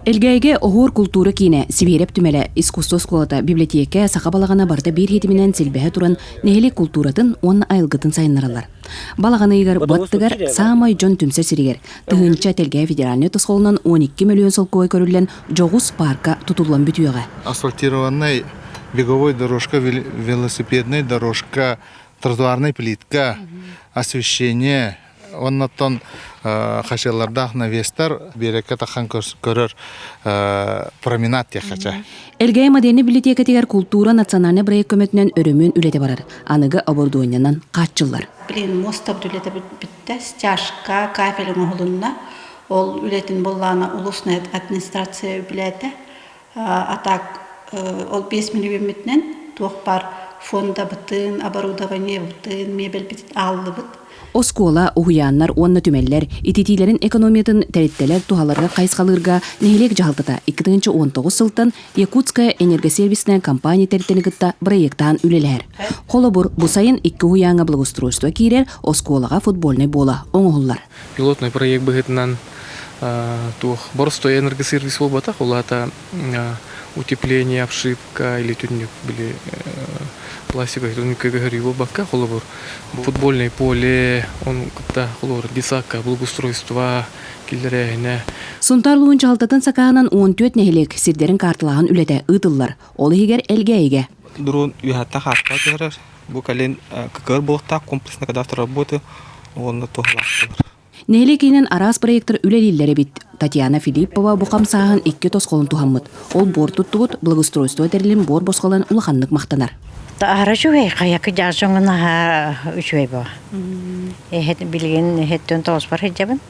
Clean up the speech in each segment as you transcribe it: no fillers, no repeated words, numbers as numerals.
Элгээйигэ Оһуор култуура киинэ, Сибиэрэп түмэлэ, искусство оскуолата, библиотека, саха балаҕана барыта биир ситиминэн силбэһэ туран нэһилиэк култууратын уонна айылгытын сайыннараллар. Балаҕан ыйыгар бу аттыгар саамай дьон түмсэр сиригэр тыһыынча Тэлгэһэ федеральнай тосхолунан 12 мөлүйүөн солкуобай көрүллэн дьоҕус паарка тутуллан бүтүөҕэ. Асфальтированнай беговой дорожка, велосипедная дорожка, тротуарная плитка, освещение, Оннуттан хачыаллардаах навестар биэрэккэ таххан көрөр променад диэххэ. Элгээйи модельнай библиотекатыгар култуура национальнай проект көмөтүнэн өрөмүөн үлэтэ барар. Аныгы оборудованиенан хааччыллар. Блин, муоста үлэтэ бүттэ, стяжка, кафель оҥоһулунна. Ол үлэтин буллаана улусная администрация үбүлээтэ. А так ол 5 миллион туох баар фондабытын, оборудованиебытын, мебельбитин ааллыбыт. Оскуола, уһуйааннар уонна түмэллэр ититиилэрин экономиятын тэрилтэлэр туһаларыгар хайысхалыырга нэһилиэк дьаһалтата 2019 сылтан Якутская энергосервисная компания тэрилтэни кытта бырайыактаан үлэлэһэр. Холобур, бу сайын икки уһуйааҥҥа благоустройство киирэр, оскуолаҕа футбольнай буола оҥоһуллар. Пилотный проект быһыытынан туох боростуой энергосервис буолбатах, ол аата утепление, обшивка или түннүк били пластиковый түннүккэ көһөрүү буолбакка, холобур, футбольное поле, он кытта холобур детсадка благоустройство киллэрээһинэ. Сунтаар улууһун дьаһалтатын сакааһынан 14 нэһилиэк сирдэрин каарталааһын үлэтэ ыытыллар. Ол иһигэр Элгээйигэ. Дрон үөһэттэн хааспаҕа түһэрэр. Бу кэлин ККР буолуохтаах комплексный кадастр работы уонна туһалаах буолар. Нэһилиэк иһинэн араас проектар үлэлииллэр эбит. Татьяна Филиппова бу хамсааһын икки тосхолун туһаммыт. Ол буор туттубут благоустройство тэрилин буор босхолон улаханнык махтанар. Аһара үчүгэй, хайакы дьаасоҥун аһа үчүгэй боо. Эһэт билигин эһэттэн тоҕуспар сылдьабын.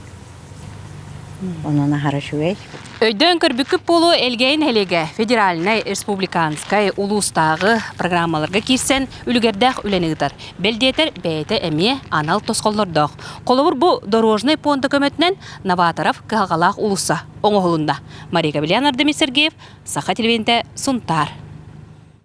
Онон аһара үчүгэй. Өйдөөн көрбүккүт буолуо Элгээйи нэһилиэгэ федеральнай, республиканскай, улуустааҕы программаларга киирсэн үлүгэрдээх үлэни ыытар. Бэл диэтэр, бэйэтэ эмиэ анал тосхоллордоох. Холобур, бу дорожнай пуонда көмөтүнэн Новаторов кыһалҕалаах уулусса оҥоһулунна. Мария Гаврилян, Ардемис Сергеев, Саха телевидениетэ, Сунтаар.